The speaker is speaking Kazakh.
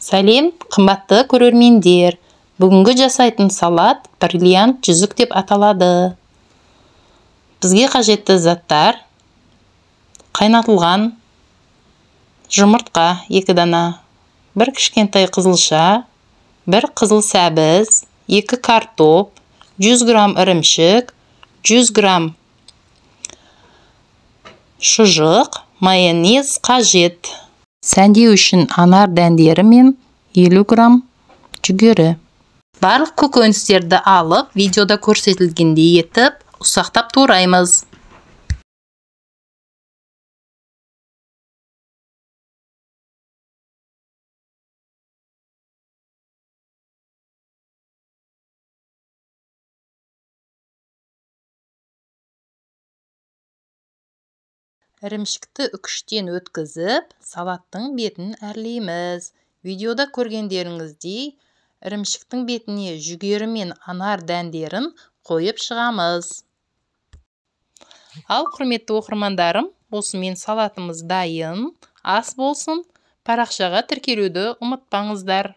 Сәлем, қымбатты көрермендер! Бүгінгі жасайтын салат бриллиант жүзік деп аталады. Бізге қажетті заттар: қайнатылған жұмыртқа 2 дана, 1 кішкентай қызылша, 1 қызыл сәбіз, 2 картоп, 100 грамм ірімшік, 100 грамм шұжық, майонез қажет. Сәндеу үшін анар дәндері мен 50 грамм жүгері. Барлық көкөністерді алып, видеода көрсетілгендей етіп ұсақтап тураймыз. Ірімшікті үкіштен өткізіп, салаттың бетін әрлейміз. Видеода көргендеріңіздей, ірімшіктің бетіне жүгері мен анар дәндерін қойып шығамыз. Ал, құрметті оқырмандарым, осымен салатымыз дайын. Ас болсын. Парақшаға тіркелуді ұмытпаңыздар.